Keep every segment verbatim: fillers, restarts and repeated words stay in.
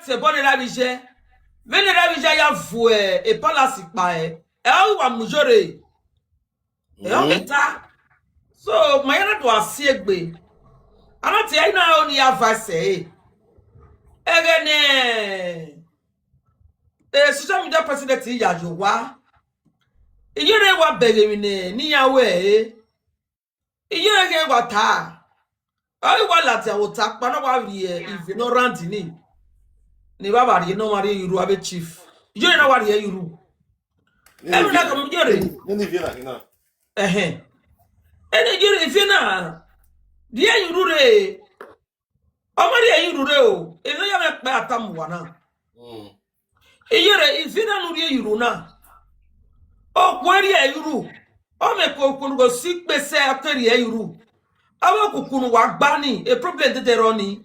sẹ ẹbọ ne erha vbe iye, vbene erha vbe iye ya vuẹ palace kpa ẹre, ẹ ọ ghi wa mu Iyore, ẹ ọ ghi ta. So ma ya na do a si egbe, a na tie ẹre na ro ne I ya advice ẹre. Ẹghẹ ne social media president ya ye owa, Iyore wa bẹghe emwi ne iran ru ẹre. Iyore khian wa ta, ọ ghi wa ladian vbe ota ọkpa ne ọ wa rhie Ivie ne ọ rhan di ni, ne evbavba rhie ne ọ ma rhie ye urhu avbe chief. Iyore na wa rhie ye urhu. Ẹmwẹ na kama Iyore. Nene Ivie na khin na. Ẹhẹn. Ẹne Iyore Ivie na rhie ye urhu rre. Ọ ma rhie ye urhu rre o, emwi ne ọ ya mwẹ kpẹ a tama uwa na. Iyore Ivie na ne u rhie ye urhu na, okhuo rhie ye urhu, ọ mwẹ ke okhuo ne ugho si kpe sẹ ọ ke rhie ye urhu. Avbe okuku ne uwa gba ni, problem dede rrọọ ni.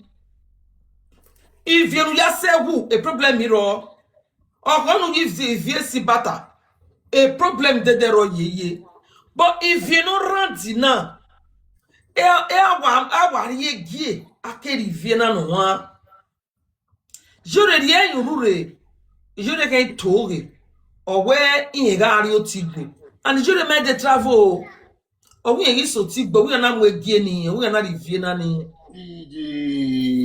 Ivie ne u ya sẹ wu, problem rrọọ. Ọkhọ ne u ye Ivie, Ivie si bata, problem dede rrọọ yeye. But Ivie ne ọ rhan di na, e, e a wa, a wa rhie gie, a ke rhie Ivie na ne ohan. Iyore rhie ye urhu rre, Iyore khẹ to ghe, ọ wẹ irẹn gha rrie otigbe, and Iyore ma de travel o. Ọ wẹ irẹn ghi sẹ otigbe, ọ wẹ iran na mu egie ni, ọ wẹ iran na rhie Ivie na ni.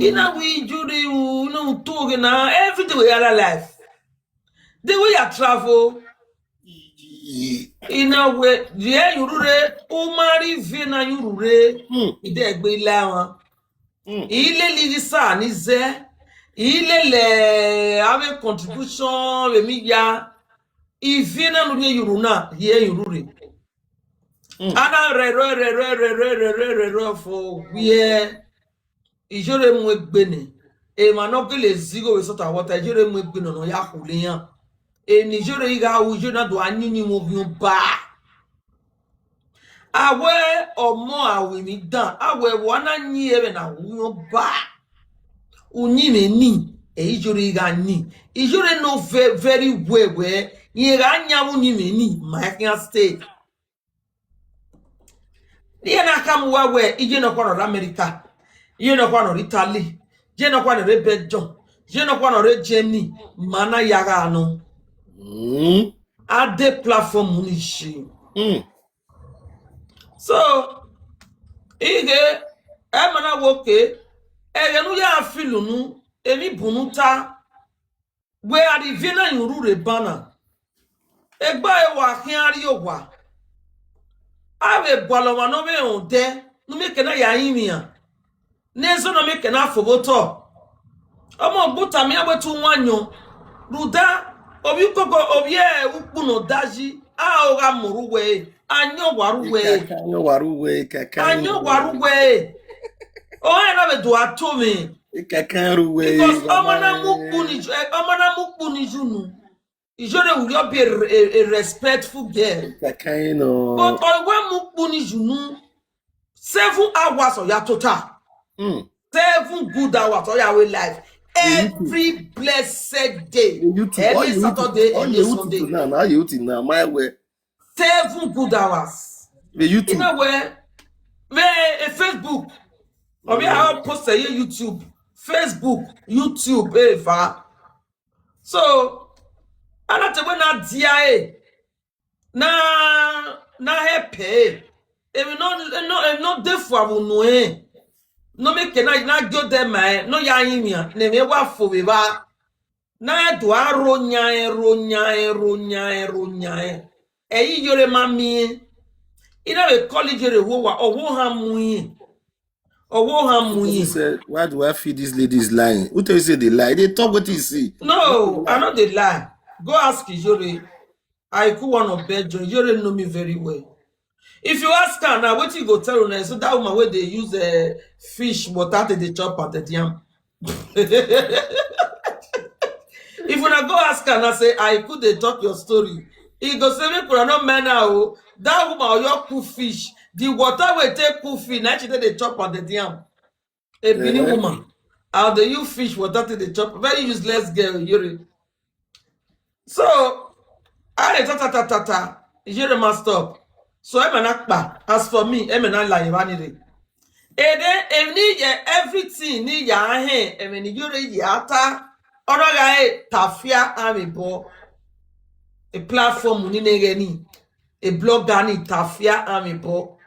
I na wẹ Iyore o, I na u to ghe na, every day we are alive. De wẹ ya travel. I na wẹ rhie ye urhu rre, u ma rhie Ivie na ye urhu rre, I de gbe la emwa. I lele igho isa ni zẹ, I lele avbe contribution vbe emwi ya, Ivie na ne u rhie ye urhu na, rhie ye urhu rre. A na rẹrẹ, rẹrẹ, rẹrẹ, rẹrẹ, rẹrẹ fo wiẹ, Iyore mu egbe nẹ, emwa ne ọ gele zẹ igho vbe sọta vbe ọta, Iyore mu egbe nọ ne ọ ya khule iran. Eni Iyore gha ru, Iyore na do a yin uyinmwẹ oghian ba. A wẹ ọmọ a ru emwi dan, a wẹ vbe a na yin ẹmwẹ na ru uyinmwẹ ba. Uyinmwẹ ni, ẹ i Iyore gha yin. Iyore no ve-, very well wẹ, rẹn gha yan avbe uyinmwẹ ni, ma khian stay. Iran na khama uwa wẹ, iye nọkhua ne ọ rre America, iye nọkhua ne ọ rre Italy, iye nọkhua ne ọ rre Belgium, iye nọkhua ne ọ rre Germany, ma na ya gha nọ. A de platform ni yi. So, ighe, ẹ ma na wẹ oke, ẹghẹ ne u ya feel unu, emwi bun ne u ta, wẹ a rhie Ivie na ye urhu rre ban na, egbe ẹre wa khian rrie owa. A vbe gualọ ọmwa ne ọ vbe rẹn odẹ, ne u miẹn ke na ya rinmwian, ne ẹzọ ne ọ miẹn ke na fo vbe otọ. Ọmọ gbuta miẹn wẹ te u wan yọn, rhunmwuda ovbi ukoko, ovbi ukpu ne ọ da yi, a o gha mọ rre uwẹ ẹre, a yọn owa rre uwẹ ẹre. Ikaka yọn owa rre uwẹ ẹre, ikaka yọn owa rre uwẹ ẹre. Ọrẹn na vbe do a to mwẹ. Ikaka rre uwẹ ẹre. Because ọmọ na mu ukpu ni, ọmọ na mu ukpu ni ye unu. Iyore will not be a, a, a respectful girl. Ikaka yọn nọ. But ọ wa mu ukpu ni ye unu. Seven hours ọ ya tota. Seven good hours ọ ya we live. Every blessed day. Every Saturday, every Sunday. Now, now you think now, my way. Seven good hours. Vbe YouTube. In a way, vbe, eh, Facebook. Or we are post ye YouTube, Facebook, YouTube, eh, fa. So, a na te wẹ na dia e, na, na help e. Emwi nọ, nọ, emwi nọ de fua vbe unu ẹre. Nọ miẹn ke na, na gie odẹ ma ẹre, nọ ya rinmwian, ne emwi wa fo vbe evba. Na do a ro yan ẹn, ro yan ẹn, ro yan ẹn, ro yan ẹn. Ẹ i Iyore ma miẹn. I na vbe call Iyore vbe owa, ọ vbe ohan mu irẹn. Ọ vbe ohan mu irẹn. He said, "Why do I feel these ladies lying?" Who tell you say they lie? They talk wetin you see. No, I no dey lie. Go ask Iyore. I could one of Belgium. Iyore know me very well. If you ask her now, wetin he go tell una? So that woman wey dey use, eh, fish water take dey chop pounded yam. If una go ask her now, say, "I could dey talk your story," he go say, "Make una no mind her o. That woman, Oyo cook fish. The water wey take cook fish, na she take dey chop pounded yam." A Benin woman. How do you fish water take dey chop? Very useless girl, Iyore. So, a dey ta, ta, ta, ta, ta. Iyore ma stop. So, ẹmwẹ na kpa. As for me, ẹmwẹ na la evba ni rre. Ede, emwi ni ye everything ni ya hẹn, ẹmwẹ ne Iyore ya ta. Ọ na gha re Tafia Amebo, e platform ni ne ghẹ ni, e blogger ni, Tafia Amebo.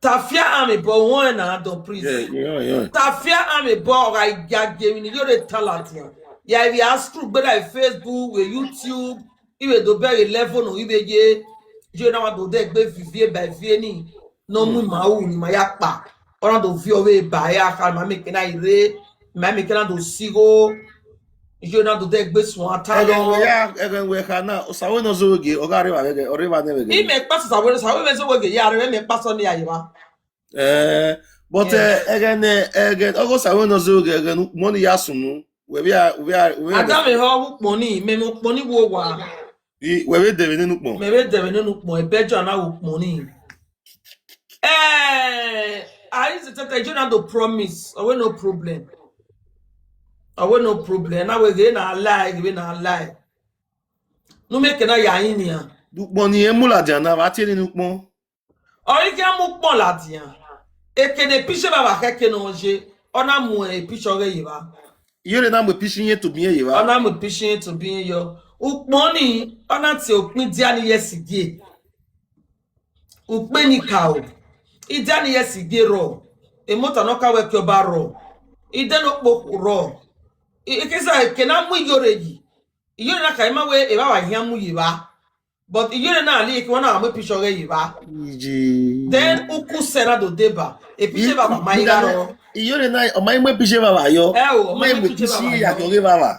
Tafia Amebo, wọn na dọ, please. Yeah, yeah, yeah. Tafia Amebo, ọ gha gia gie emwi ne Iyore ta ladian. Ya ivbi Astro gbera e Facebook, vbe YouTube, i vbe do bẹghe level nọ, i vbe ye, Iyore na wa do de egbe vivie ba ivie ni, ne ọ mu ima ru ne ima ya kpa. Ọ na do viọ vbe ba ya kha, ma meke na i rre, ma meke na do si igho. Iyore na do de egbe suẹn ata Ẹghẹ lọ. Wẹ ya, ẹghẹ wẹ kha na, Osawe nọ zẹ oge, ọ gha rre evba vbe ẹghẹ, ọ rre evba nẹ vbe ẹghẹ. Imẹ kpasẹ Osawe, Osawe vbe zẹ oge ya rre, mẹ kpasẹ ọnii ya ye evba. Eh, but, eh, Yes. ẹghẹ nẹ, ẹghẹ, ọghe Osawe nọ zẹ oge, ẹghẹ ne ukpọn ni ya sunu, wẹ vbe a, wẹ vbe a, wẹ vbe a Ada mwẹ họ ukpọn ni, mẹ mẹ ukpọn ni wo wa. I, wẹ vbe dẹ vbe nene ukpọn. Mẹ vbe dẹ vbe nene ukpọn, ẹbẹjọ na wo ukpọn ni. Eh, I used to tell you, you don't do promise. Ọ wẹ no problem. Ọ wẹ no problem. Na wẹ ghe na lie, ghe na lie. Nu mẹ ke na ya yin nian. Ukpọn ni emu ladian na, vbe a tie nene ukpọn. Ọ i khian mu ukpọn ladian. Eke ne picture baba khẹke ne ọ ye, ọ na mu e picture ọghe ye evba. Iyore na mu e picture iyẹn tobọ iyẹn ye evba. Ọ na mu e picture iyẹn tobọ iyẹn yọ. Ukpọn ni, ọ na tie ukpọn idia ni ye ẹsigie. Ukpọn ni ka o. Idia ni ye ẹsigie rrọọ. Emota ne ọ ka wẹ ke ọba rrọọ. Ide ne okpokhuo rrọọ. I, i ke sa eke na mu Iyore yi. Iyore na ka ima wẹ evba wa hian mu ye evba. But Iyore na li eke wa na mu e picture ọghe ye evba. Iji. Then uku sẹ na do deba. E picture baba ma i gha rọ. Iyore na, ọ ma i mu e picture baba yọ. Ẹ o, ọ ma i mu e picture baba yọ.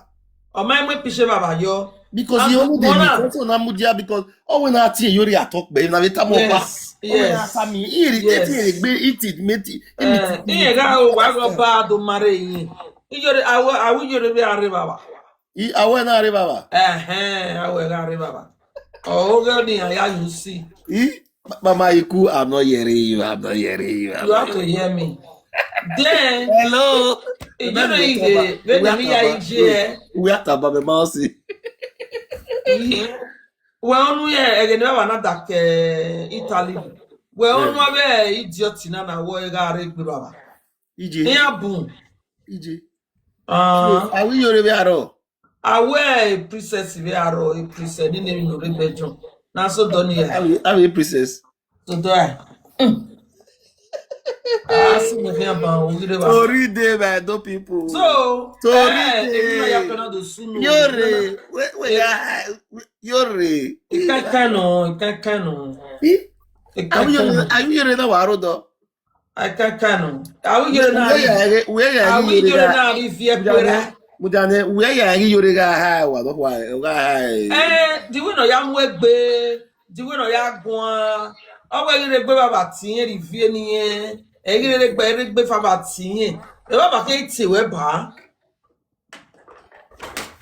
Ọ ma i mu e picture baba yọ. Because he only dey because ọ na mudia because ọ wẹ na tie Iyore atọ kpẹ na vbe tama ọkpa. Yes, yes. Ọ wẹ na tama, i irritate, i gbe, i ti meti, i meti. Iye gha o wa gọ ba do mare yin. Iyore, awu, awu Iyore vbe a rre evba. I, awu na rre evba. Ẹhẹn, awu gha rre evba. Ọ ghe ọnii a ya use. I, Mama Iku, I'm not hearing you, I'm not hearing you, I'm not hearing you. You have to hear me. Then, hello. Iyore ighe, vbene mi ya ije. Uwe ataba mẹ ma si. Wẹ ọnu ye ẹghẹ ne baba na da ke Italy. Wẹ ọnu avbe idiot na na wọ gha rre egbe baba. Ije. Iran bun. Ije. Ah. So, awu Iyore vbe arọ. Awu e princess vbe arọ, e princess ni ne emwi ne ọ rre Belgium. Na so dọ ni ya. Awu, awu e princess. So dọ ya. Mm. Ah, si me khian ban, o ghi rre evba. Tori dey, my do people. So, Tori eh, dey. Emwi na ya fẹ na do sunu. Iyore, we, we, eh, ya, we, Iyore. Ikankan nọ, ikankan nọ. I? Ikankan nọ. Awu Iyore, awu Iyore na wa aro dọ. Ikankan nọ. Awu Iyore na, uwe ya ghe, uwe ya ghe Iyore na. Awu Iyore na ri viẹ kuẹra. Mujane, uwe ya ghe Iyore gha ha wa, dọ wa, gha ha. Eh, the way nọ ya mu egbe, the way nọ ya guan. Ọ wẹ ghi rre egbe baba tie rhie ivie ne irẹn, ẹ ghi rre egbe, rre egbe baba tie. E baba ke tie wẹ ba.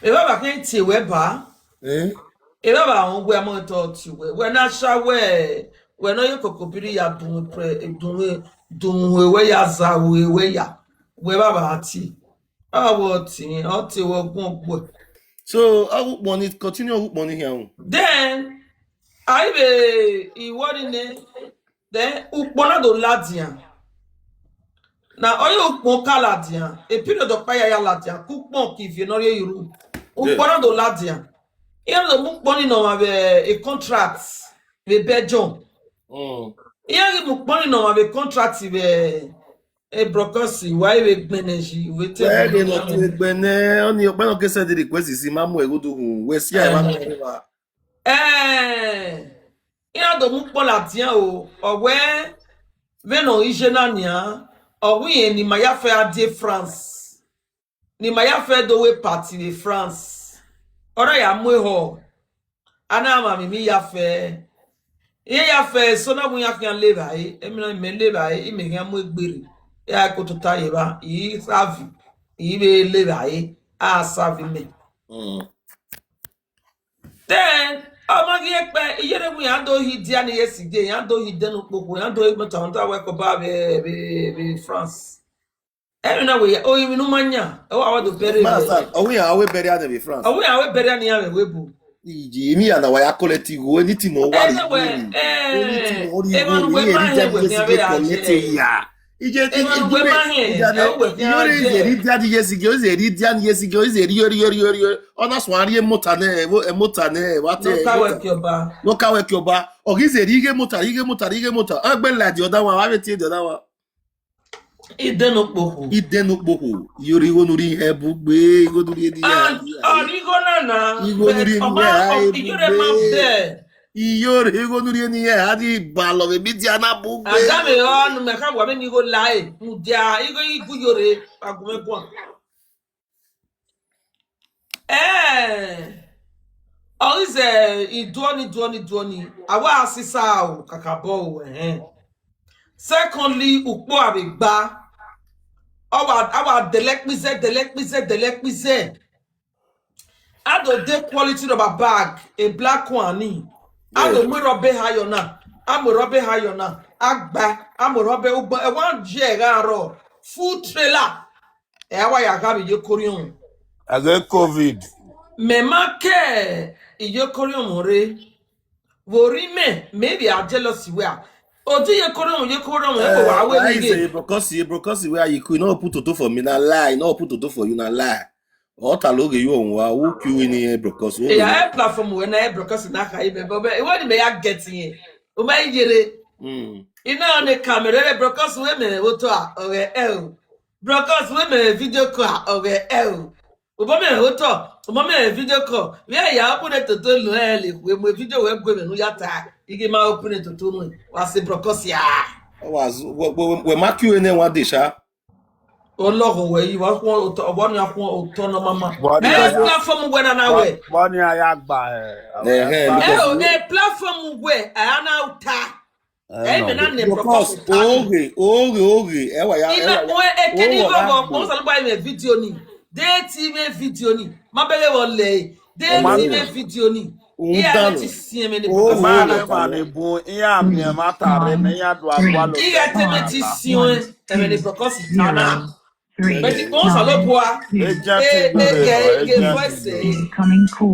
E baba ke tie wẹ ba. Eh? E baba họn wẹ amọ tọ tie wẹ. Wẹ na sha wẹ, wẹ nọ ye koko biri ya dun pre, dun, dun wẹ ya za wẹ ya. Wẹ baba tie. Baba wẹ tie, ọ tie wẹ gun gbe. So, ọghe ukpọn ni, continue ọghe ukpọn ni khian o. Then, a i vbe iwọ ni nẹ, then ukpọn na do ladian. Na ọ ye ukpọn ka ladian, e period ọkpa ya ya ladian, ke ukpọn ke ivie ne ọ rhie ye ru. Ukpọn na do ladian. Iran do mu ukpọn ni ne ọmwa vbe e contract vbe Belgium. Mm. Iran ghi mu ukpọn ni ne ọmwa vbe contract vbe e Brussels, wa i vbe gbẹnnẹ yi, wẹ te Wẹ ghe nọ tu egbẹnnẹ, ọni ọkpẹn nọ ke send request si ma mu ẹghodo hu, wẹ si a ma mu ẹghodo. Eh, iran do mu ukpọn ladian o, ọ wẹ vbene ọ ghi ye na nian, ọ wẹ irẹn ne ima ya fẹ a die France, ne ima ya fẹ do we party vbe France. Ọ na ya mu ehọ, a na mwamwa emwi ya fẹ. Iran ya fẹ eso na mu iran khian le evbare, emwi na imẹ le evbare, imẹ khian mu egbe rre. Iran ko tota ye evba, I savi, I vbe le evbare, a savi mẹ. Mm. Then, ọ ma ghi ekpẹ, Iyore mu iran do hi dia ni ye si die, iran do hi dẹn ukpokhuo, iran do hi mẹta, mẹta wẹ kọba vbe, vbe, vbe France. Ẹmwẹ na wẹ ya, o, emwi ne u ma yan, ọ wa wa do bẹrẹ. Master, ọ wẹ iran wẹ bẹrẹ nẹ vbe France. Ọ wẹ iran wẹ bẹrẹ ne iran vbe bu. Iji, emwi ya na wa ya collect igho, anything ne ọ wa ri igho. Anything ne ọ ri igho, emwa ne uwẹ ma hẹ wẹ khian vbe a collect ya. Ije, ije, ije, ije, ije, iyore ize rhie dia ni ye sige, ize rhie dia ni ye sige, ize rhie, rhie, rhie, rhie. Ọ na suẹn rhie emota nẹ, emota nẹ, wa te. No ka wẹ ke ọba. No ka wẹ ke ọba. Ọ ghi ize rhie ighe emota, rhie ighe emota, rhie ighe emota. Ọ gbe la the other one, wa vbe tie the other one. Idẹn ne okpokhuo. Idẹn ne okpokhuo. Iyore igho ne u rhie hẹ bu gbe, igho ne u rhie ni hẹ. And ọrigho na na. Igho ne u rhie ni hẹ, iyore ma bẹ. Iyore igho ne u rhie ni hẹ, a di balọ vbe media na bu gbe. Ada vbe ọ nu mẹ kha wa vbe ni igho lae, mudia igho igu iyore, agbọn guan. Eh, ọ ghi zẹ iduọni, iduọni, iduọni, a wa sisa o, kakabọ o, ẹhẹn. Secondly, ukpo a vbe gba, a wa, a wa dẹlẹ kpizẹ, dẹlẹ kpizẹ, dẹlẹ kpizẹ. A do de quality rubber bag, a black one ni. A do mu rubber ha yọ na, a mu rubber ha yọ na, a gba, a mu rubber ugbọn, ẹ wa je gha rọ, full trailer. Ẹ wa ya gha vbe iyeke orhiọnmwọ. Ẹghẹ covid. Mẹ ma ke iyeke orhiọnmwọ rre. Vbe orhiọn mẹ, mẹ vbe a jealous wẹ a. Odi iyeke orhiọnmwọ, iyeke orhiọnmwọ, ẹ wa wẹ ni ye. Brokosi, Brokosi wẹ a ye ku, no put toto for me na lie, no put toto for you na lie. Ọ ta loghe yo wa, who kill ni Brokosi. Ya e platform wẹ na e Brokosi na kha ibe, but wẹ ni mẹ ya get yen. O ma yere. Mm. Ina ne camera re Brokosi wẹ mẹ vbe otọ a, ọghẹ ẹ o. Brokosi wẹ mẹ video call a, ọghẹ ẹ o. Obọ mẹ otọ, obọ mẹ video call. Vbe ya open toto lu ẹ le khuemu video wẹ gue mẹ nu ya ta. Ighe ma open toto nu. Wa se Brokosi a. Ọ wa zu, wẹ, wẹ, wẹ ma kiu ne wa de sha. Ọlọghọ wẹ yi, wa khuọn otọ, ọwa ni a khuọn otọ nọ mama. Ẹ platform wẹ na na wẹ. Wa ni a ya gba ẹ. Ẹhẹn, ẹ o, ẹ platform wẹ, a ya na ta. Ẹ mẹ na nẹ Brokosi ta. Oghe, oghe, oghe, ẹ wa ya, ẹ wa ya. Ina wẹ ekeni vọvọ, kpọn salugba ime video ni. De ti ime video ni. Ma bẹghe vbọ lẹ, de ti ime video ni. Iran ti siẹn mwẹ ne Brokosi. Ma rẹ ma ne bun, iran miẹn ma ta rre, mẹ iran do a gualọ. Iran te mwẹ ti siẹn ẹmwẹ ne Brokosi ta na. But ikpọn Osanobua, e, e, e, e voice. Incoming call.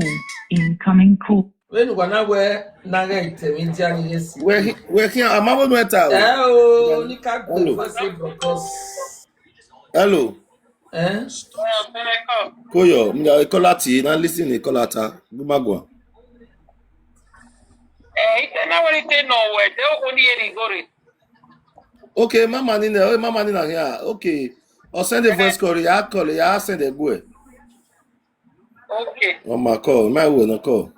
Incoming call. Vbene uwa na wẹ na ghẹ itẹmwẹ dia ni ye si. Wẹ, wẹ khian, a ma vbe unu ẹta o. Ẹ o, ni ka gbe voice Brokosi. Hello. Eh? Koyọ, mi ya call ati, na listen ni call ata. Gu ma gua. Eh, ite na wẹrẹ ite nọ wẹ, de okhuo ni ye ni igho rre. Okay, mama ni nẹ, oh, mama ni na khian. Okay. Ọ send a voice call, ya call, ya send ẹguẹ. Okay. Ọ ma call, ma wo na call.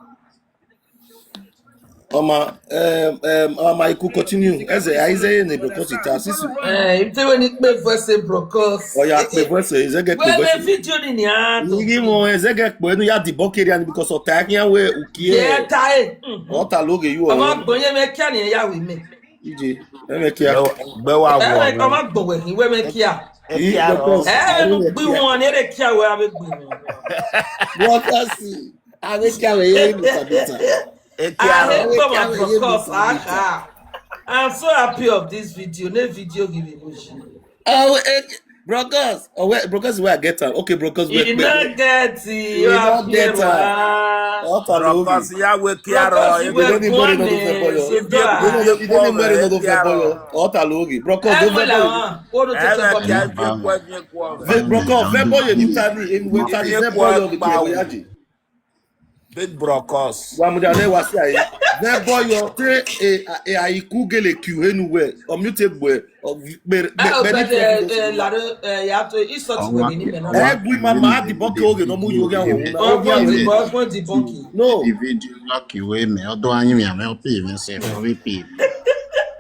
Ọ ma, um, um, ọ ma, I could continue. Ẹzẹ, a ize ye ne Brokosi ta, sisu. Eh, ite wẹ ni kpe voice Brokosi. Ọ ya kpe voice, ẹzẹ gẹ kpe voice. Wẹ video ni ni a do. Ni mo ẹzẹ gẹ kpe nu ya dibọ kere ani because ọ ta khian wẹ ukie. Ye ta e. Ọ ta loghe you. Ọ ma gbọn ye mẹ kia ni ya wẹ mẹ. Ije, ẹ mẹ kia. Bẹ wa wọ. Ẹ mẹ ka ma gbọn wẹ hin wẹ mẹ kia. Ẹ kia rọ. Ẹ nu gbi wọn ni ere kia wẹ ave gbi wọn. Brokosi, ave kia wẹ ye Mister Peter. Ẹ kia rọ. Ave gbi wọn Brokosi, aha. I'm so happy of this video. Ne video give me bullshit. Oh, eh, Brokosi, oh, wait, Brokosi, where I get am? Okay, Brokosi, where, you where, not get it. You are not get am. Ọ ta loghe. Brokosi, ya wẹ kia rọ. Brokosi, where go on. Brokosi, vẹ bọyọ. Ọ ta loghe. Brokosi, vẹ bọyọ. Brokosi, vẹ bọyọ ni ta ni, enu wẹ ta ni, vẹ bọyọ ni ke ya je. Big Brokosi. Wa mudia ne wa si aye. Vẹ bọyọ te e, e, a iku gele kiu henu wẹ. Ọ mute gbe. Ọ gbe, gbe, gbe ni lare, eh, ya to, insult wẹ ni mẹ na. Ẹ gui mama, a dibọki oghe nọ mu yo gha wọn na. Ọ gbe dibọ, ọ gbe dibọki. No. The video lucky way me. Ọdọ anyi mi ame opi me se, ọ bi pi.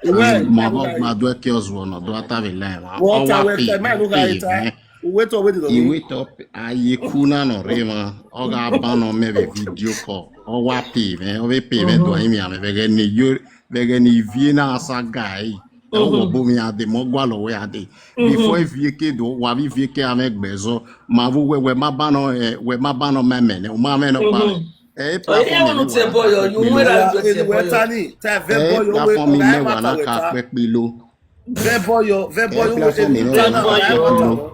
Well, ma bọ gba do ke ọzuọ nọ, do ata vbe line. Ọ wa pi, pi me. Uwe tọ, uwe tọ. Iwe tọ, a iku na nọ rre mwa, ọ gha ban nọ mẹ vbe video call. Ọ wa pay mwẹ, ọ vbe pay mwẹ do a yin mwẹ vbe ẹghẹ ne yo, vbe ẹghẹ ne ivie na sa ga ẹre. Ẹ wọ bo mwẹ a dee, mẹ ọ gualọ wẹ a dee. Before ivie ke do, wa vbe ivie ke a mwẹ gbe zọ. Ma vbe uwẹ, wẹ ma ban nọ, ẹ, wẹ ma ban nọ ma mẹ nẹ, u ma mwẹ nọ kpa. Ẹ, platform ne wa. Ẹ, platform ne wa na ka kpẹkpe lo. Vẹ bọyọ, vẹ bọyọ, platform ne wa na ka kpẹkpe lo.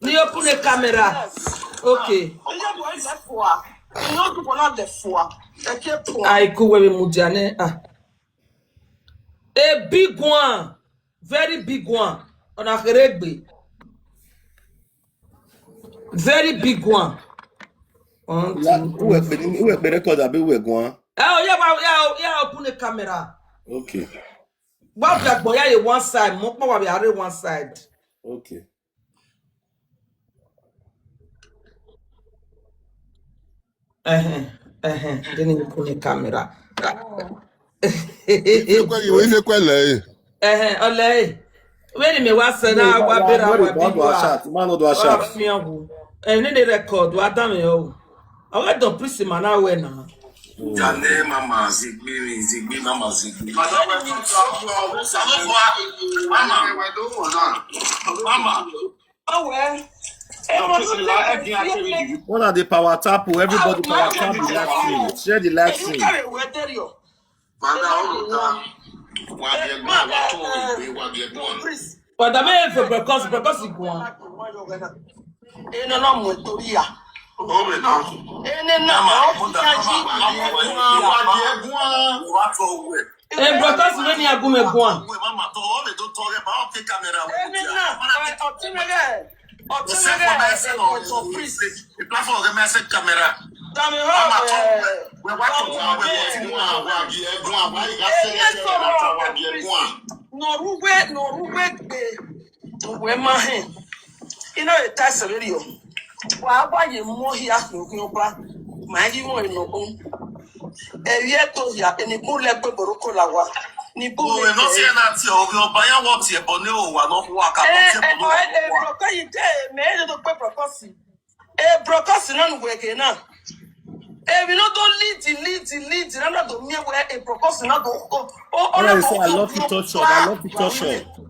Ni open the camera. Okay. Iye bu ẹlẹ fua. Iye bu na lẹ fua. Eke fua. Ai, ku wẹ vbe mudia nẹ. Ah. A big one. Very big one. Ọna kherhe egbe. Very big one. One, two. Uwẹ kpe, uwẹ kpe record abi uwẹ guan? Eh, oh, yeah, well, yeah, oh, yeah, open the camera. Okay. Wa bia gbọn ya ye one side, mo kpọ wa bia re one side. Okay. Ẹhẹn, ẹhẹn, then you open the camera. Ife kuẹ, ife kuẹ lẹ ẹre. Ẹhẹn, ọ lẹ ẹre. Vbene mẹ wa sẹ na, wa berra, wa bi wa. Wa fian wu. Ẹ, nene record, wa danmwehọ o. Ọ gha Don Priest ma na ruẹ na. Jale mama zigbi, zigbi mama zigbi. Mama, mama. Ọwẹ. One of the power tap, everybody power tap the live stream. Share the live stream. Father, all of that. Wa gie guan, wa to egbe, wa gie guan. Father, me for because, because you guan. Ena na mu eto ria. Ene na, mama, ọ mother, ya yi mama, wa gie guan. Wa to we. Eh, because when you go me guan. We mama to, all the to talk about the camera. Ene na, ọtẹn mwẹ. Ọtẹn mwẹ, eh, eh, eh, priest. The platform of the message camera. Dami ho, mama to, eh, we wa to, we wa to, wa gie guan, wa gie guan. Nọ rugbe, nọ rugbe gbe. Wẹ ma hẹn. Ina e ta ẹsẹ vberriọ. Wa wa ye mu hia khian oghian ọba. Ma yi wọn enọ gun. Ẹ vbe ẹto hia, eni gun lẹ gbe boroko la wa. Ni gun. Owẹ nọ si ẹna tie oghian ọba, ya wọ tie ẹbọ ne owa nọ khua ka nọ tie ẹbọ ne owa. Ẹ, ẹ, ẹ, brọkọ yi de, mẹ e do kpe brọkọ si. E brọkọsi na ne uwẹ ghe na. Emwi ne ọ do lead, lead, lead, na na do miẹn wẹ e brọkọsi na do, o, o, ọ na do, I love to touch up. I love to touch up.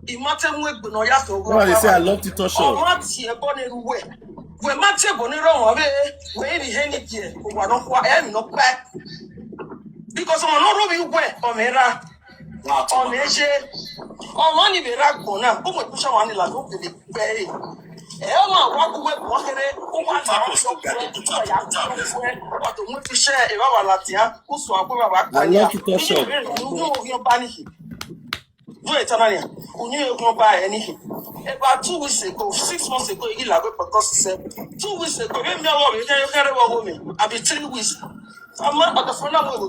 I ma te mu egbe ne ọ ya sẹ oghian ọba. Ọ ma tie ẹbọ ne erha uwẹ. Wẹ ma tie ẹbọ ne erha ọmwa vbe, wẹ i rhie ni gie owa nọ khua, ẹ emwi ne ọ kpa. Because ọmwa ne ọ rre ovbi uwẹ, ọ mwẹ erha. Ọ mwẹ ye, ọmwa ni vbe rre agbọn na, u mu ekun sha ọmwa ni ladian, u kele gbe ẹre. Ẹ, ọmwa wa gu uwẹ guan kherhe, u wa na ọmwa ya gu uwẹ, wa do mu ekun sha evbavba ladian, u suẹn gu evbavba guan nia. U yin oghian ọba ni khin. Do e ta na nia, u yin oghian ọba ẹre ni khin. About two weeks ago, six months ago, I ghi la gbe Brokos sẹ. Two weeks ago, vbe miẹn ọghọ vbe kherhe vbe ọghọ mwẹ, abi three weeks. Ama ọdafẹn na mu ewe.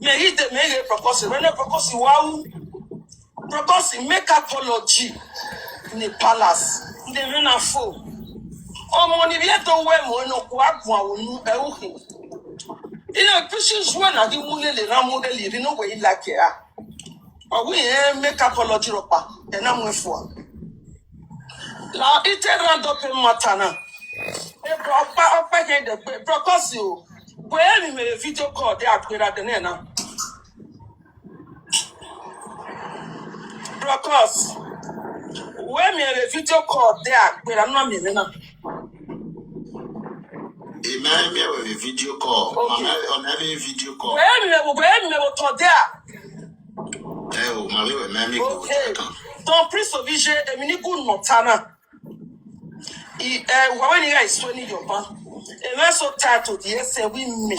Mẹ ghi de, mẹ ghe Brokos, vbene Brokos wa ru. Brokos make apology ni palace. Nde mwẹ na fo. Ọmọ ni vbe do wẹ mu ne okua guan unu ẹre u khin. Ina pisi zuẹ na ghi mu lele, ra mu lele, ivbi ne uwẹ i like ra. Ọ wẹ irẹn make apology rhọkpa, ẹ na mu ẹn fua. La ite round up matter na. E bro, ọkpa, ọkpa kẹ dẹ gbe, Brokos o. Wẹ emwi mẹ vbe video call de a gberra dẹ nẹ na. Brokos. Wẹ emwi mẹ vbe video call de a gberra, na miẹn mwẹ na. Imẹ miẹn wẹ vbe video call. Okay. Mama, ọ mẹ vbe video call. Wẹ emwi mẹ, wẹ emwi mẹ vbe otọ de a. Ẹ o, ma vbe wẹ mẹ mi ko. Okay. Don Priest Ovie, emwi ni gu nọ ta na. I, ẹ, wa wẹ ne I gha suẹn ni yọ ban. Emwa so tight to the extent wẹ mẹ,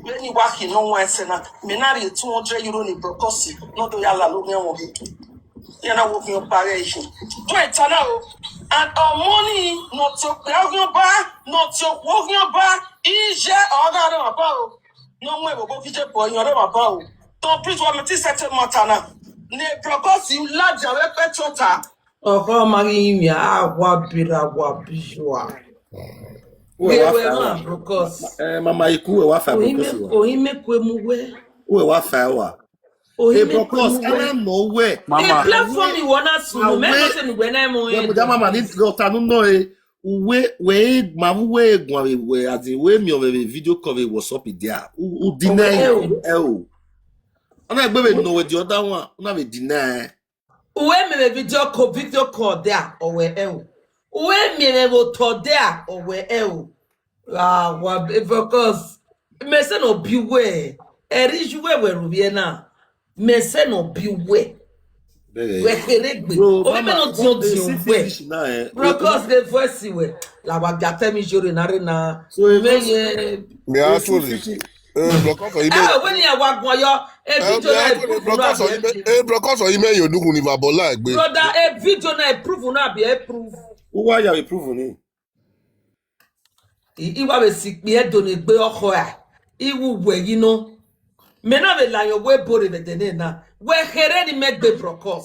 vbene I wa khin ne ọ wan ẹsẹ na, mẹ na rhie two hundred euro ne Brokos, ne ọ do ya lalo oghian mwẹ ghe. Iran na wo khian ọkpa ghẹ ikhin. Do e ta na o. And ọmọ ni ne ọ tie okpia oghian ọba, ne ọ tie okhuo oghian ọba, iye ọ gha rre ọmwa ba o. Ne ọ mu ẹvbo obo vide bọ iran rre ọmwa ba o. Don Priest, wa mẹ te settle matter na. Ne Brokos ladian vbe ẹkpẹti ọta. Ọkhọ ma ghi rinmwian, a wa berra, wa bi yua. Uwẹ wa fa ẹwa. Brokos. Eh, mama, iku uwẹ wa fa Brokos wa. Ohin mẹ kue mu wẹ. Uwẹ wa fa ẹwa. Ohin mẹ kue mu wẹ. Brokos, a na nọ wẹ. Mama. E platform wọ na sunu, mẹ no se nu wẹ na mu. Wẹ mudia mama ni ọta nu nọ e. Uwẹ, wẹ ma vbe uwẹ guan vbe wẹ, as in, wẹ miẹn ọmwẹ vbe video call vbe WhatsApp dia. U, u deny ẹ o. Ọ na gbe vbe nọ wẹ the other one, u na vbe deny. Uwẹ miẹn mwẹ video call, video call dia, ọ wẹ ẹ o. Uwẹ miẹn mwẹ vbe otọ dia, ọ wẹ ẹ o. Ah, wa be, Brokos. Mẹ sẹ ne ọ bi uwẹ. Ẹre iye uwẹ wẹ ru vbiẹ na. Mẹ sẹ ne ọ bi uwẹ. Wẹ kherhe gbe. Ovbi mẹ ne ọ diọn diọn uwẹ. Brokos, the voice wẹ. La wa ga tẹ mi yore na re na. Mẹ ye. Mẹ actually. Eh, Brokos, ọ ime. Eh, wẹ ni a wa guan yọ, e video na e prove na bi e prove. Eh, Brokos, ọ ime yo nugun ni va bọ la egbe. Brother, e video na e prove na bi e prove. Uwa ya e prove ni. I, I wa vbe si ikpia Ẹdo ne egbe ọkhọ ra. I wu wẹ yi nọ. Mẹ na vbe la yọ wẹ bore vbe ẹdẹ nẹ na. Wẹ kherhe ni mẹ gbe Brokos.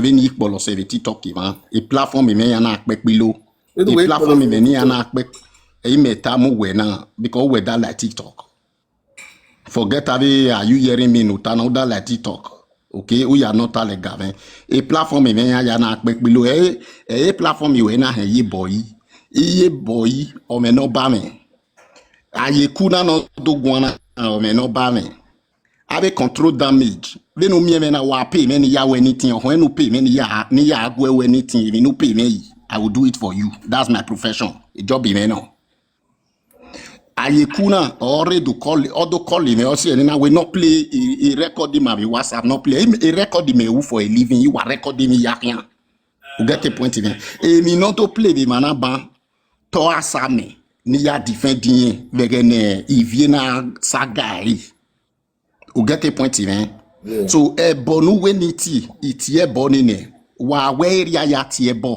wẹ vbene I kpọlọ sẹ vbe TikTok mwa. E platform mwẹ ya na kpẹkpilo. E platform mwẹ ne I ya na kpẹ, imẹ tama uwẹ na, because uwẹ da like TikTok. Forget avbe are you hearing me ne u ta na, u da like TikTok. Okay, u ya nọ ta lẹ ga mwẹ. E platform mwẹ ya ya na kpẹkpilo. Ẹ, ẹ, e platform wẹ na hẹn ye boy. Iye boy, ọ mwẹ ne ọ ba mwẹ. A ye ku na ne ọ do guan na, ọ mwẹ ne ọ ba mwẹ. Avbe control damage. Vbene u miẹn mwẹ na, wa pay mwẹ ne I ya ru anything, ọkhọe ne u pay mwẹ ne I ya, ne I ya gu ẹ ru anything, emwi ne u pay mwẹ yi, I will do it for you. That's my profession. Job mwẹ nọ. A ye ku na, ọ rre do call, ọ do call mwẹ, ọ si ẹre na wẹ ne ọ play e, e record ma vbe WhatsApp, ne ọ play. E, e record mẹ ru for a living, I wa record emwi ya khian. You get the point, man? Emwi ne ọ do play vbe emwa na ban, te ọ sa mẹ ne I ya defend irẹn vbe ẹghẹ ne ivie na sa ga ẹre. You get the point, man? Yeah. So, ẹbọ ne uwẹ ni tie, I tie ẹbọ ni nẹ. Wa wẹ area ya tie ẹbọ.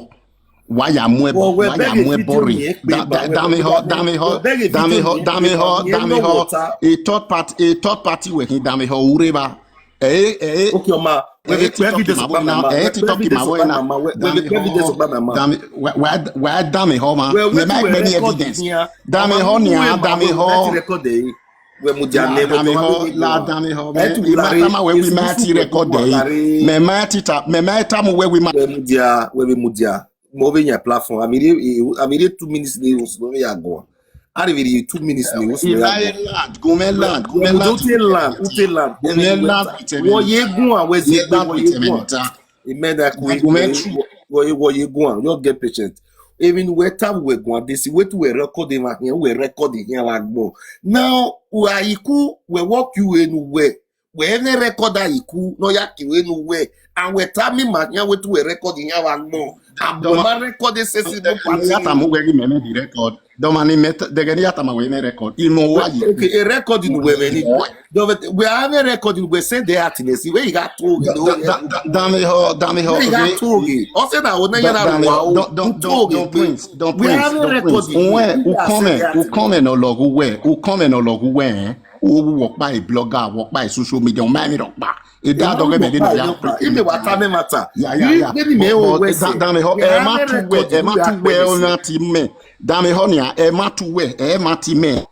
Wa ya mu ẹbọ, wa ya mu ẹbọ rre. Danmwehọ, danmwehọ, danmwehọ, danmwehọ, danmwehọ. A third party, a third party wẹ khin danmwehọ u rre evba. Ẹ, ẹ, okay, ọ ma, wẹ vbe TikTok ma wẹ na, ẹ TikTok ma wẹ na. Danmwehọ, wa, wa danmwehọ ma. Mẹ ma gbe ni evidence. Danmwehọ nian, danmwehọ. Wẹ mudia nẹ, wẹ danmwehọ, la danmwehọ, mẹ, I ma tama wẹ, wẹ ma ti record ẹre. Mẹ ma ti ta, mẹ ma tama wẹ, wẹ ma. Wẹ mudia, wẹ vbe mudia. Mo vbe yan platform. Ami re, ami re two minutes ni, o si vbe ya go. A rhie vbe rhie two minutes ni, o si vbe ya go. Land, gu mwẹ land, gu mwẹ land. Ute land, ute land. Gu mwẹ land with a minute. Wọ ye guan, wẹ ye guan, wọ ye guan. Amen, that quick. Gu mwẹ true. Wọ ye, wọ ye guan. Just get patient. Emwi ne uwẹ ta vbe uwẹ guan de si, wẹ te uwẹ record emwa khian, uwẹ record khian vbe agbọn. Now, uwẹ Ayiku, wẹ wẹ ọ kie ure ne uwẹ, wẹ mwẹ record Ayiku ne ọ ya kie ure ne uwẹ, and wẹ tama ima khian wẹ te uwẹ record iran vbe agbọn. Abọ ma record sesi no party. Ya tama uwẹ ghi mẹ mwẹ the record. Dọmwa ni mẹ dẹghẹ ne ya tama wẹ mwẹ record. Imẹ wa ye. Okay, a record ne uwẹ mwẹ ni. Dọmwa, wẹ a mwẹ record ne uwẹ send ẹre atinesi, wẹ I gha to oghe. Danmwehọ, danmwehọ. Wẹ I gha to oghe. Ọ sẹ na ọ na ya na wa o. To oghe. Don Prince, Don Prince, Don Prince. Uwẹ, ukọnmwẹ, ukọnmwẹ ne ọ lọghe uwẹ, ukọnmwẹ ne ọ lọghe uwẹ, ẹn. Uwu wọkpa e blogger, wọkpa e social media, ọ ma emwi rhọkpa. Eda dọghe mẹ ghe ne ya. Imẹ wa ta mẹ ma ta. Ya, ya, ya. Danmwehọ, ẹ ma tu wẹ, ẹ ma tu wẹ, ọ na ti mẹ. Danmwehọ nia, ẹ ma tu wẹ, ẹ ma ti mẹ.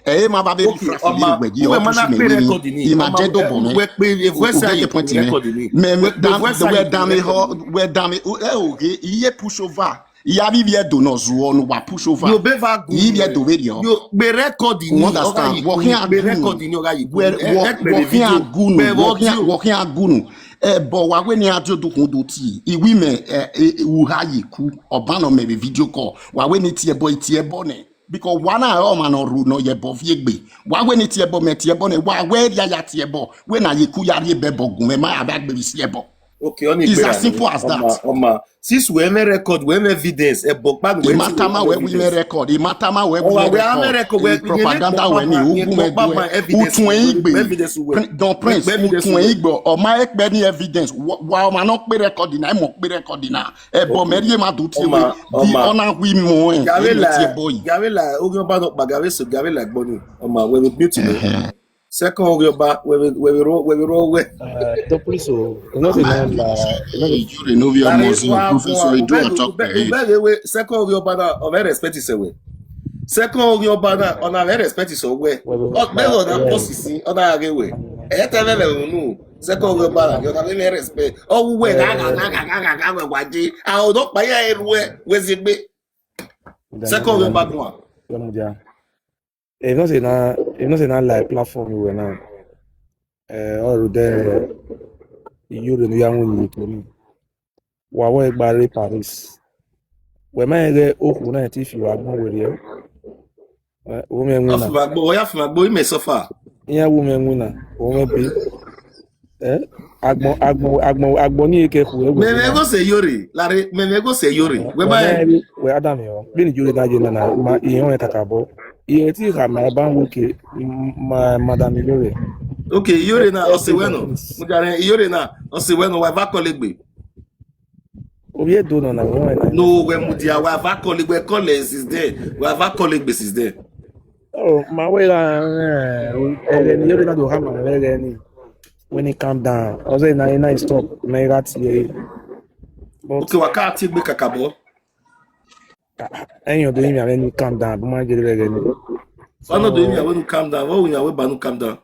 Ẹ ma ba vbe ri fura fi vbe wẹ gi ọ push mẹ ni. I ma je do bọ mẹ. Wẹ kpe voice ayi record ni. Mẹ, mẹ, wẹ danmwehọ, wẹ danmwehọ, ẹ oghe, iye push over. I ya vbe ivbi Ẹdo ne ọ zuọ ne uwa push over. Yo be va gu. I vbe Ẹdo vberriọ. Yo gbe record ni. You understand? Wọ khian gunu. Wẹ, wọ, wọ khian gunu. Wọ khian, wọ khian gunu. Ẹbọ wa wẹ ne iran die odukhunmwu do tie. I wi mẹ, ẹ, ẹ, u ha ye ku. Ọ ban nọ mẹ vbe video call. Wa wẹ ne I tie ẹbọ, I tie ẹbọ nẹ. Because wa na ọmwa ne ọ rhu ne ọ ye ẹbọ viẹ egbe. Wa wẹ ne I tie ẹbọ, mẹ tie ẹbọ nẹ. Wa wẹ erria ya tie ẹbọ. Wẹ ne Ayiku ya rhie ẹbọ gun mwẹ, ma ya vbe gbe vbe si ẹbọ. Okay, ọ ni. It's as simple as that. Ọma, since wẹ mwẹ record, wẹ mwẹ evidence, ẹbọ kpa nu wẹ. I ma tama wẹ wẹ I mwẹ record, I ma tama wẹ wẹ I mwẹ record. Propaganda wẹ ni, u gu mwẹ gue. U tuẹn igbe. Don Prince, u tuẹn igbe. Ọ ma ekpẹ ni evidence. Wa ọmwa ne ọ kpe record na, I mu kpe record na. Ẹbọ mẹ rhie ma do tie wẹ. Di ọ na wi mu ẹn. Gavela, tie ẹbọ yi. Gavela, oghian ọba nọ kpa, gavela so, gavela gbọ ni. Ọma, wẹ vbe beauty ni. Second oghian ọba, wẹ vbe, wẹ vbe ro, wẹ vbe ro wẹ. Don Prince o, you know the man la, you know the. Ijure no via Mozin, Professor Idu on top there. Ube ghe wẹ, second oghian ọba na, ọ vbe respect isẹ wẹ. Second oghian ọba na, ọ na vbe respect isẹ wẹ. Ọ kpe ghe ọ na post isi, ọ na ghe wẹ. Ẹ te vbe vbe unu. Second oghian ọba na, ọ na vbe mwẹ respect. Ọ wu wẹ gha gha gha gha gha gha wẹ wa je. A o do kpa ya eru wẹ, wẹ zegbe. Second oghian ọba guan. Emwi nọ sẹ na, emwi nọ sẹ na la platform wẹ na. Eh, ọ ru de, iyore ne u ya winna iko ni. Wa wẹ gba rre Paris. Wẹ ma rẹn ighẹ okhuo na te fi vbe agbọn werriẹ. Eh, wo mwẹ winna. Ọ ya fi vbe agbọn, ọ ya fi vbe agbọn, imẹ suffer. Iran wo mwẹ winna, wo mwẹ be. Eh, agbọn, agbọn, agbọn, agbọn ni ke khu ẹwe. Mẹ mwẹ gho sẹ iyore, lare, mẹ mwẹ gho sẹ iyore. Wẹ ma rẹn. Wẹ Adam yọ. Vbene iyore na ye na na, ma, irẹn kakabọ. Irẹn te khama ban wẹ ke, ma, madam iyore. Okay, iyore na, ọ sẹ wẹ nọ. Mudia rẹn, iyore na, ọ sẹ wẹ nọ, wa va call egbe. Ovbi Ẹdo nọ na, wẹ na. No, wẹ mudia, wa va call egbe, call since then. Wa va call egbe since then. Oh, ma wẹ gha, eh, ẹghẹ ne iyore na do khama mwẹ ẹghẹ ni. When he calm down, ọ sẹ na, na stop, mẹ gha tie. But okay, wa ka tie egbe kakabọ. Ẹyin ọdọ yin mẹ avbe ni calm down, bu ma gele vbe ẹghẹ ni. Wa nọ do yin mẹ avbe nu calm down, wa wu yin avbe ba nu calm down.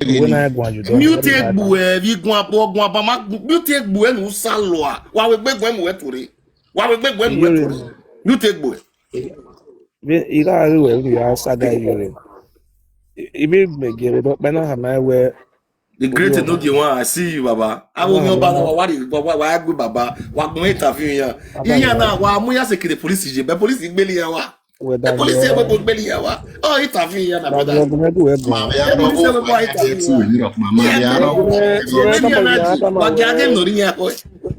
Uwẹ na guan ju dọ. Mute egbe ẹ, vbe guan bọ, guan ba ma, mute egbe ẹ ne u sa lua. Wa wẹ egbe guan mu wẹ tuorre. Wa wẹ egbe guan mu wẹ tuorre. Mute egbe ẹ. Vbe I gha ghe wẹ vbe ya saga iyore. I vbe mẹ gie vbe dọkpa na khama wẹ. The great Enogie one, I see you, Baba. Avbe oghian ọba na wa, wa rhie, wa, wa, wa gbe Baba. Wa gbẹn interview iran. Iran na, wa mu iran sẹ ke the police ye, but police gbele iran wa. Police ẹvbo ẹvbo gbele iran wa. Ọ interview iran na, brother. Police ẹvbo ẹvbo interview iran. So many a na, wa gia game nọ rhie iran kọ.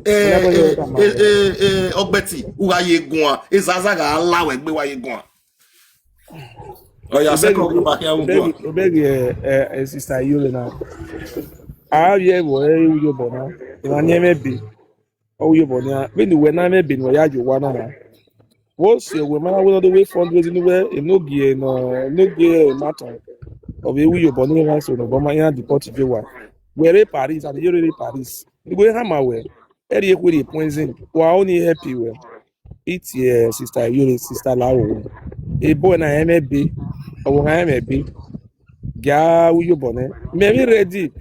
Eh, eh, eh, eh, eh, Ọgbẹti, u gha ye guan, ezaza gha la wẹ egbe wa ye guan. Ọ ya second group akhian wu guan. Obeghi, eh, eh, sister Iyore na. A vbe ẹvbo ẹre ru yobọ na. Emwa ni ẹmwẹ ebe. Ọ ru yobọ nian. Vbene uwẹ na ẹmwẹ ebe ne uwẹ ya ye owa na na. Wo si owẹ ma na wẹ ne ọ do wẹ fundraising ne uwẹ, enogie nọ, enogie ma tọn. Ọ vbe ru yobọ ne iran so ne obọ ma iran deport ye owa. Wẹ rre Paris, and Iyore rre Paris. Igue khama wẹ, ẹrriẹ ekhue rhie poison, wa only help wẹ. I tie sister Iyore, sister Lawo. Ebo na ẹmwẹ ebe, ọ vbe gha ẹmwẹ ebe. Gia ru yobọ nẹ. Mẹ vbe ready.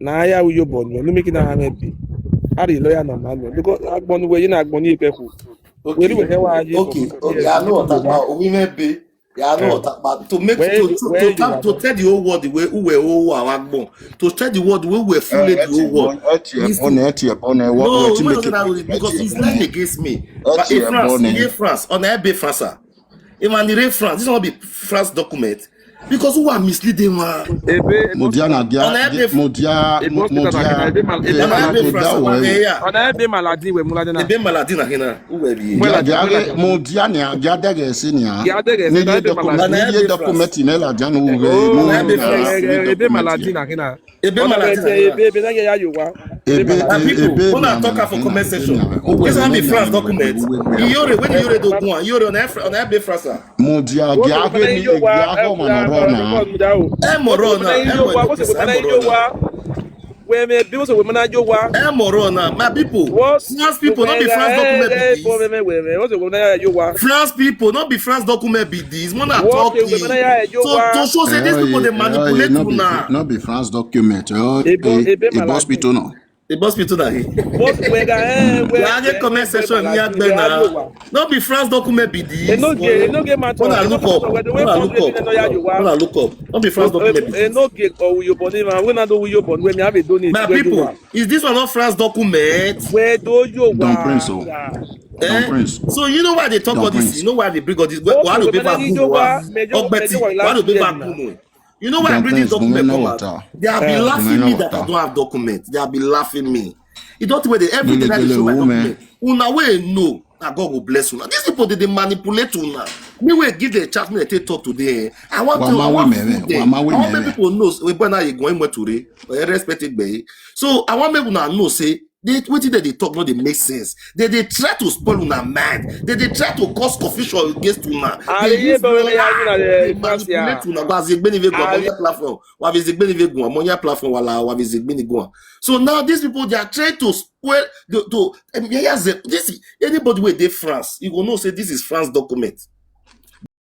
Na ya ru yobọ nuẹ, ne u miẹn ke na ha mwẹ ebe. A rhie lawyer ne ọ ma nuẹ. Because agbọn ne uwẹ ye na agbọn ni ekpẹkhu. Wẹ rri wẹ khẹ wa ye. Okay, okay, I know what about. Ovbi mwẹ ebe. Yeah, no, but to make to, to, to, tell, to tell the whole world the way who were who our agbon, to tell the world the way we were fooling the whole world. Ẹtì ẹbọ nẹ, ẹtì ẹbọ nẹ, what, no, what you make it because he's lying against me. But in France, in France, on the France, ah. If man in France, this one be France document because who are misleading one. Ebe Mudia na dia, Mudia, Mudia, ebe Maladin we mula de na. Ebe Maladin na hina. Uwe bi. Gia, gia, Mudia nia, gia dẹghẹ ẹse nia. Gia dẹghẹ ẹse, ne ye document ne ladian uwe. Ebe Maladin na hina. Ebe Maladin na hina. Ebe, ebe na ya yo wa. Ebe, ebe na talk for comment section. This one be France document. Iyore, when Iyore do guan, Iyore on every, on every France. Mudia, gia ghe ni, gia ghe ọmọ na rọ na. Ẹ mọ rọ na, ẹ mọ rọ na, ẹ mọ rọ na. Wẹ mẹ bi wose wẹ mẹ na yo wa. Ẹ mọ rọ na, my people. France people, no be France document be this. France people, no be France document be this. Mona talk it. So to show say these people dey manipulate una. No be France document. Ebe hospital no. Ebe hospital na he. Wẹ ga, eh, wẹ ga comment section ni agbe na. No be France document be this. Enogie, enogie ma tọ. Una look up. Una look up. Una look up. No be France document be this. Enogie ọwuyobọ ni ma, wẹ na do wuyobọ, wẹ mi ave do ni. My people, is this one not France document? Wẹ do yo wa. Don Prince o. Don Prince. So you know why they talk all this? You know why they bring all this? Why do people go wa? Ogbeti, why do people go? You know why I bring this document come out? They have been laughing me that I don't have document. They have been laughing me. You don't think they everything that they show my document. Una wey know, na God go bless una. These people, they, they manipulate una. Me wey give them chance, me they take talk today. I want to, I want to, I want make people know. We born now, you go in today. Respected by. So I want make una know say they, wetin dem dey talk no dey make sense. Dem dey try to spoil una mind. Dem dey try to cause confusion against una. Dem use una dey manipulate una. Wa zegbeni ve guan on your platform. Wa be zegbeni ve guan on your platform. Wala wa be zegbeni guan. So now these people, they are trying to spoil the, to, um, yeah, yeah, this, anybody wey dey France, you go know say this is France document.